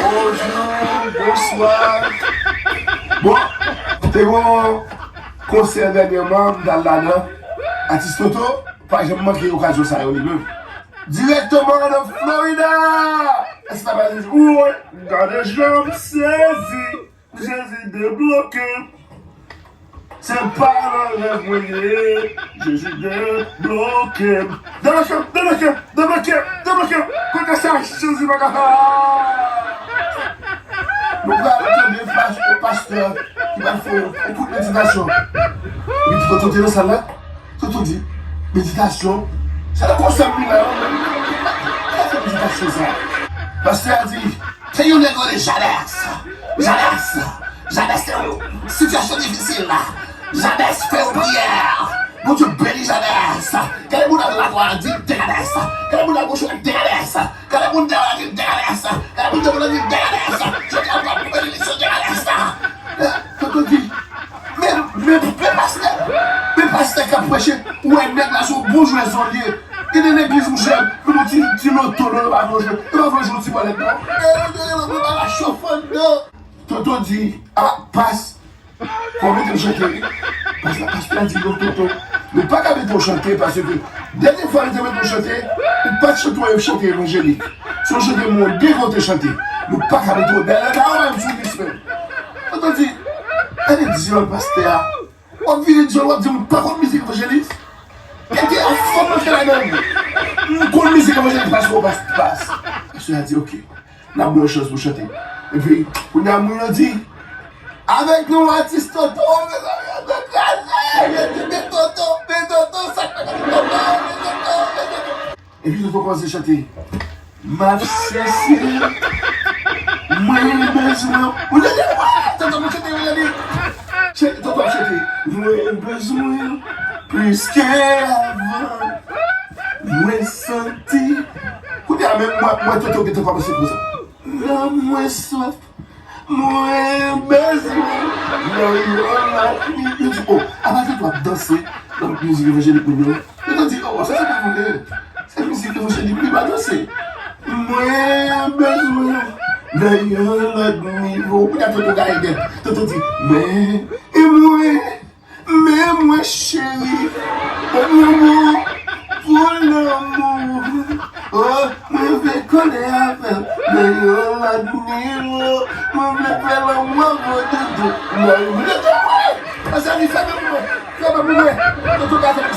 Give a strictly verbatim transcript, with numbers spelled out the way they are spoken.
Bonjou, bonswa. Bon, te gen yon konsè dènyèman, m t al ladan. Atis Toto pa janm manke okazyon sa yo li menm. Dirèkteman nan Florida! Èske sa pa di, woy, gade jan m sezi, Jezi debloke m. Se pa nan rèv mwen ye, Jezi debloke m. Debloke m, debloke m, debloke m, debloke m. Kote sa Jezi pa ka fè? Nou pral tande pas-, pastè ki pral fè yon kout meditasyon. Li di, Toto te nan sal la. Toto di, meditasyon? Se nan konsèy li la, wi. Ki fè meditasyon sa? Pastè a di, se yon nèg rele Jabès. Jabès. Jabès se yon sitiyasyon difisil la. Jabès fè yon priyè. Bondye beni Jabès. Gade moun nan dwat la, di, Jabès. Gade moun nan goch la, Jabès. Gade moun dèyè la, di, Jabès. Gade moun dèyè la, di, Jabès. Jodi a, w ap beni misyon Jabès. Toto di, men, men, men pastè, men pastè k ap preche, ou wè nèg la se yon bon jwè zòl li ye. Li nan legliz ou jèn, men yon ti, ti loto non, yo pa vle jwe, yo pa vle jwe yon ti bòlèt non. E, yo te rele mwen pa la chofan non. Toto di, a, pas, fò w mete m chante wi. Pas la, pastè a di non, Toto, nou pa ka mete w chante paske dènye fwa nou te mete w chante, ou pa t chante yon chante evanjelik. Se yon chante monde ke w te chante. Nou pa ka mete w dèyè la, ou menm sou lis menm. Toto di, gade dyòl pastè a. W ap vire dyòl, w ap di m pa konn mizik evanjelis? Gade a fò m antre ladan. M konn mizik evanjelis paske w pas, pas. Pastè a di, oke. N ap ba w chans pou chante. Epi, kounye a moun yo di, avèk nou, atis Toto, mezanmi, yo te kraze, yo di, men Toto, men Toto, sa k fè Toto, men Toto, men Toto. Epi Toto kòmanse chante, m ap chèche, mwen bezwen, ou tande, wè, Toto pou chante, ou tande, Toto ap chante, mwen bezwen, plis ke avan, mwen santi, kounye a menm, mwen, mwen, Toto gentan kòmanse konsa. Nan mwen swaf, mwen bezwen nan yon lòt nivo. Yo di, o, apa Toto ap danse nan mizik evanjelik moun yo? Yo te di, o, sa se pa vre. Se mizik evanjelik, li pa danse. Mwen bezwen nan yon lòt nivo. Kounye a Toto gaye nèt. Toto di, men, e mwen, men mwen cheri, pou lanmou, pou lanmou. O, mwen vle kole avè w nan yon lòt nivo. Mwen vle fè lanmou avè w toutou. Mwen vle fè mwen. Mezanmi, fèmen pou mwen. Fèmen pou mwen. Toto ka fè